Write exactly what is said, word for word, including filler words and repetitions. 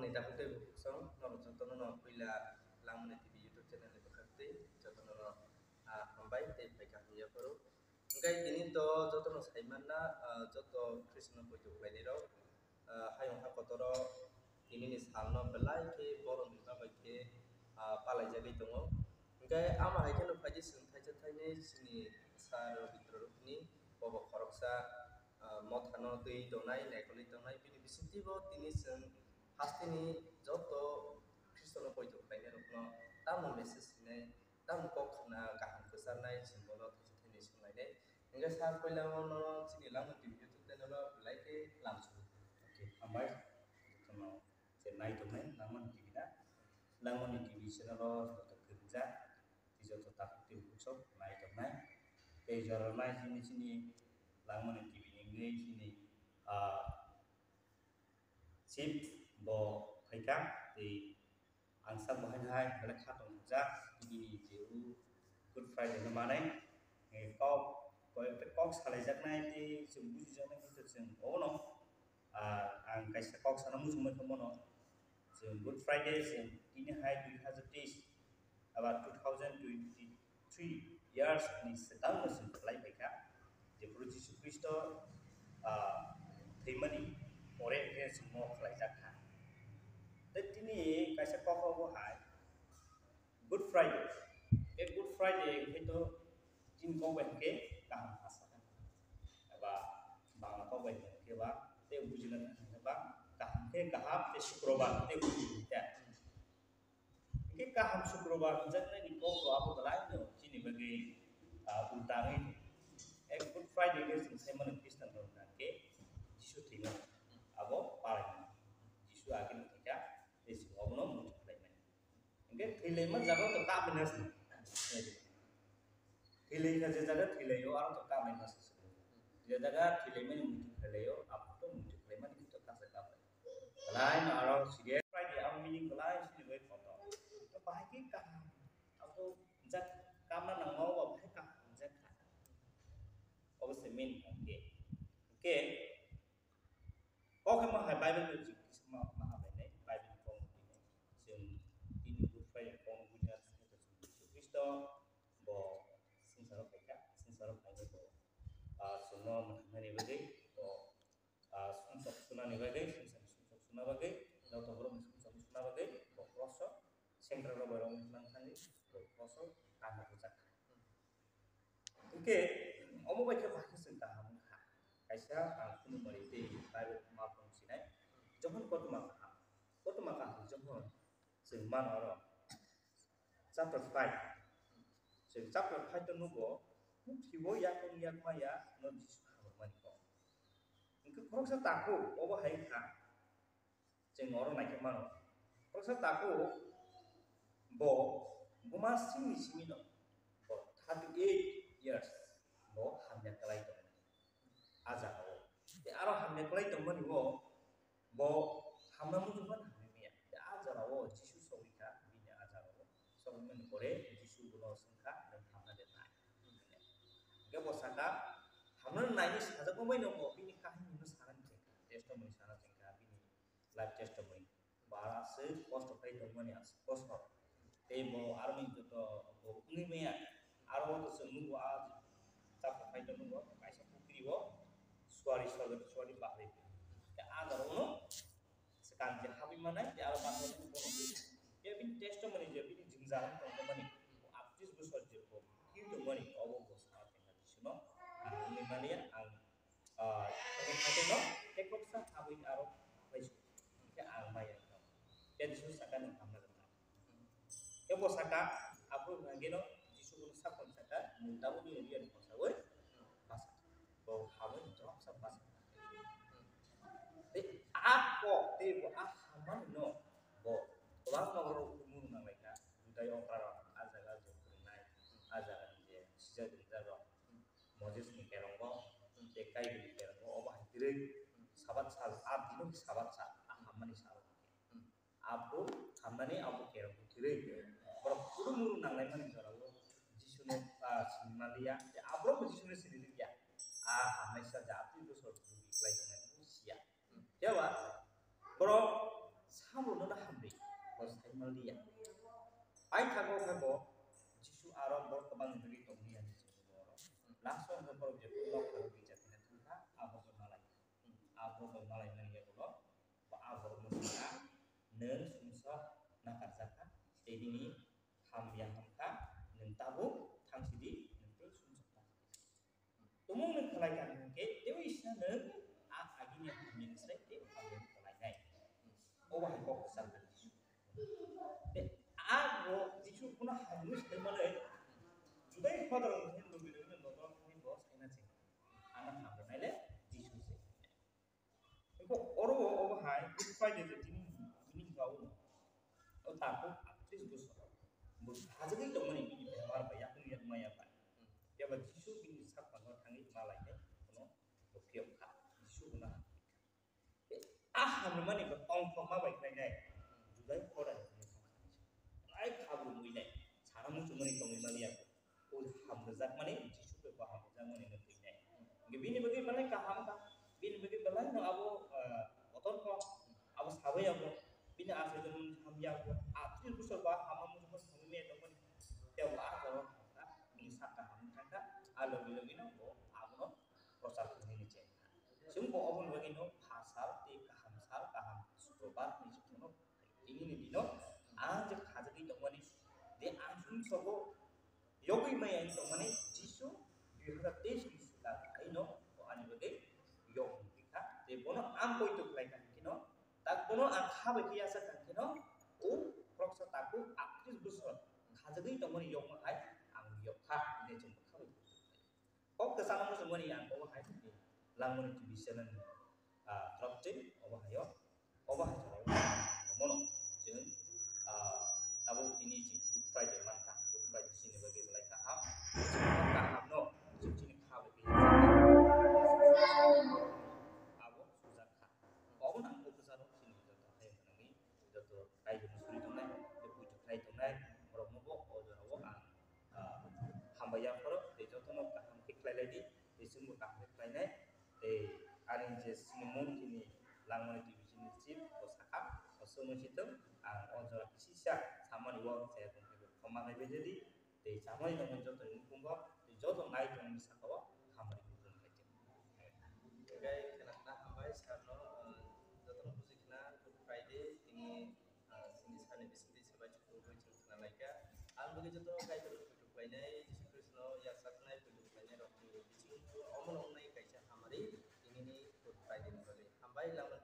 Ni takhuk tei bukhuk song norok jotono no puila Langmani T V YouTube channel ni bwkhak tei jotono no, ah, hambai tei phaikha hamya phuru. Hwnkhe tini to jotono saimanna, ah, joto Khristo no poito khlainai rok, ah, hayung ha kotoro tini ni sal no belai khe borom ni bagwi khe, ah, palaijagwi tongo. Hwnkhe ama hai kheno phaidi chwng thaisa thainwi chini Sir Rabindra Rupini bobo khoroksa, ah, mothano twi tongnai, naikolwi tongnai, bini bisingtwi bo tini chwng hasteni joto Khristo no poito khlainai rokno tamo message hinai, tamo kok khna kaham kwcharnai chwng bono thaisa thainwi swnglainai. Hwnkhe sir, puila o no chini Langmani T V YouTube channel o belai khe lamsu. Okay, hambai. Jotono je nai tongnai Langmani T V na. Langmani T V channel o joto kwrwngjak, tei joto takhuk tei bukhuk sok nai tongnai. Tei jora nai chini, chini Langmani T V ni wngwi chini, ah, chief bo phaikha, tei ang sak bo hai hai belai kha tong jak, bini je o Good Friday no manai, eh, kok, kok, kok salaijaknai tei chwng bujijaknai khe chwng obono, ah, ang kaisa kok sana muchungmani khe bono, chwng Good Friday chwng tini hai dui hazar teis aba two thousand twenty three years ni swkang no chwng khlai phaikha, jephuru Jisu Khristo, ah, thwimani pore hwnkhe chwngno khlaijak kha. Tei tini kaisa kok bo hai Good Friday. Tei Good Friday hwnkhe to chini kok bai hwnkhe kaham ha sakha. Eba Bangla kok bai hwnkhe ba tei bujina hwnkhe ba kaham khe kaham tei Sukrobar tei bujina hwnkhe. Hingke kaham Sukrobar hwnjaknai ni kok rok abo belai no chini bagwi, ah, ulta wngwi tongo. Ek Good Friday khe chwng sai mano Christian rok hwnka khe Jisu thwimani abo palai mano. Jisu agini thwikha tei chwng obono muitu khlai mani. Hingke thwilaima jaga to kaplaima se. Thwilaikha je jaga thwilaio aro to kaplaima se. Je jaga thwilaimani muitu khlailaio abo to muitu khlaimani to kasa kaplai. Belai no aro serious. Friday abo meaning belai sini bai kotor. To bahai khe kaham. Abo jak kamna nangma o bahai kaham jak kha. Obo se main kha. Okay. Okay. Kok ma hai Bible bai jik ma ma ha bai nai. Bible kong ni nai. Jeng tini Good Friday kong buja Jisu Kristo bo sengsaro phaikha. Sengsaro phaikha bo, ah, chwngno mwthangmani bagwi bo ah, sumsok sunani bagwi, sumsok sumsok suna bagwi, joto borokni sumsok suna bagwi, bo koso, sengkrak rok bai rok wngkha thangwi, bo koso, kaham rwchapkha. Hwnkhe, omo bai khe bahai khe chwng kaham wngkha. Kaisa, ah, khunumari tei Bible ma phone sinai, jokhon kothoma kaham, kothoma kaham jokhon chwng mano oro. Chapter five. Chwng chapter five to nugo, puthibo yakung yakmaya no Jisu hamrwkmani kok. Hwnkhe khoroksa takhuk obo hai wngkha, chwng oro naikhe mano. Khoroksa takhuk bo buma simi simi no, bo thirty eight years bo hamya kwlai tongmani. A jagao. Tei aro hamya kwlai tongmani bo, bo hamna muchungma hamya maya. Tei a jagao Jisu sogwi kha, bini a jagao. Sogwi mani pore Jisu bono swngkha, "Nwng hamna de nai?" Hwnkhe bo saka, "Hamna naini sajakma bai no bo bini kahini no sana chengkha, testimony sana chengkha, bini life testimony." Bara aswk kosto khlai tongmani aswk bosor. Tei bo aroni joto bo wngwi maya. Aro o to chwng nugo a chapter five to nugo kaisa pukri o suari sorgani suari bahai. Tei a jora o no swkang je habwi manai tei aro bahai no bono. Tei bini testimony je bini jwngjal wng tongmani. Bo abtris bosor je bo hiu tongmani obo bo sana tongmani sino. Ang wngwi mani ang Ah, tei haino tei koksa habwi aro khlai su. Khe ang maya wngkha. Tei Jisu saka, "Nwng hamna rwkha." Tei bo saka, "Aphuru hwnka khe no Jisu bono saphang saka, 'Nwng tabukni riyani kosaui basa kha.'" Bo hamwi dropsa basa kha. Tei a kok, tei bo a hamani no bo kwbangma borok mung nanglaikha. Juda okra rok a jaga je phwrwngnai, a jaga ni je sijak rijak rok. Moses ni kerong bo, tei Kaitor ni kerong bo, obo hai kwrwi Sabat sal, a dino khe Sabat sal, a hammani sal. Abo hamnani abo kerong bo kwrwi. Borok kutung muru nanglaimani jorao Jisuno, ah, sinimanliya, tei aborok bo Jisuno siniliya. A hamnaisa je abtwi bosor buji khlai tongnai, bo siya. Phiya ba borok samrokno hamri bo saimanliya. Paithago khe bo Jisu aro borok kwbangni bagwi tongdi hinwi swngo oro. Last o hwnkhe borok jephuru nok phaiwi gija thangna thangkha, abo khe malai. Abo khe malaimani yagulo bo a borokno sakha, "Nwng sumsok nakarjakha, tei nini hamya hamkha, nwng tabuk thangsidi, nwng tei sumsok nakarjakha." Tumung nwng khlai kha hwnkhe teibo Iswrano a agini hamyani slai tei hamyani khlainai. Obo hai kok kwchang kha Jisu. Tei a bo Jisu bono hamya slai manwi Judai phodorok hwnwi lobirokno nokol thangwi bo saina chengkha. Ano hamrwnai le Jisu se. Eko oro o obo hai Good Friday je tini, tini hwnka o, o takhuk aktris bosor. Bo hajagwi tongmani bini bemar bai yakung yakma ya bai. Phiya ba Jisu bini sak phango thangwi malainai bono bo phiyok kha. Jisu bono hamrwi kha. Tei a hamrwmani bo tongthokma bai khlainai Judai phoda ni hwnwi thangkha. Nai khabrumwi nai sana muchungmani tongwi mani ya. O hamrwjakmani, Jisu bai bo hamrwjakmani no twi nai. Hwnkhe bini bagwi belai kaham kha, bini bagwi belai no abo, ah, kotor kha, abo sabai abo, bini achai tongmani hamya abo, athris bosor ba hama muchungma samani ya tongmani, tei bo a jora thangkha, bini sak kaham thangkha, a logi logi no bo abono prochar khainani chengkha. Chwng bo oboni bagwi no pha sal tei kaham sal, kaham Sukrobar hinwi chwngno Tini ni dino ang je khajagwi tongmani, je ang sumsogo yogwi maya wng tongmani Jisu dui hazar teis ni sal haino bo ani bagwi yok wngwi kha. Je bono ang poito khlai kha hwnkhe no, tak bono ang kha bai khe yasa kha hwnkhe no, o khoroksa takhuk aktris bosor khajagwi tongmani yokma hai ang yok kha hwnwi chwng bo kha bai poito khlai. Kok kwchangno muchungmani ang obo hai tini Langmani T V channel ni, ah, troptwi obo haio, obo hai jorao mono chwng, ah, tabuk tini chini Good Friday mankha, Good Friday chini bagwi belai kaham, chini kaham no chwng chini kha bai khe abo sujak kha. Obo nang kok kwcharo chini joto hai manwi joto raijoni suri tongnai, tei puitu khlai tongnai, borokno bo o jorao ang, ah, hambai ya phoro, tei jotono kaham khe khlai lai di, tei chwngbo kaham khe khlai nai, tei ani je chini mung chini Langmani T V chini chief bo sakha, bo chwngno sitwng, ang o jora kisisa samani o chaya tongkhe bo khoma khe bejadi, tei chamani tongmani joto ni nukhungo, tei joto nai tongmani sakao hamari kutung khaidi. Tei khe nangna hambai sir no, ah, jotono buji khna Good Friday tini, ah, chini sani bisingtwi se bai chukurugwi chwng khna laikha. Ang bagwi joto Kaitorno poito khlainai, Jisu Khristono yachaknai poito khlainai rokni bisingtwi omono wngnai kaisa hamari tinini Good Friday ni bagwi. Hambai Langmani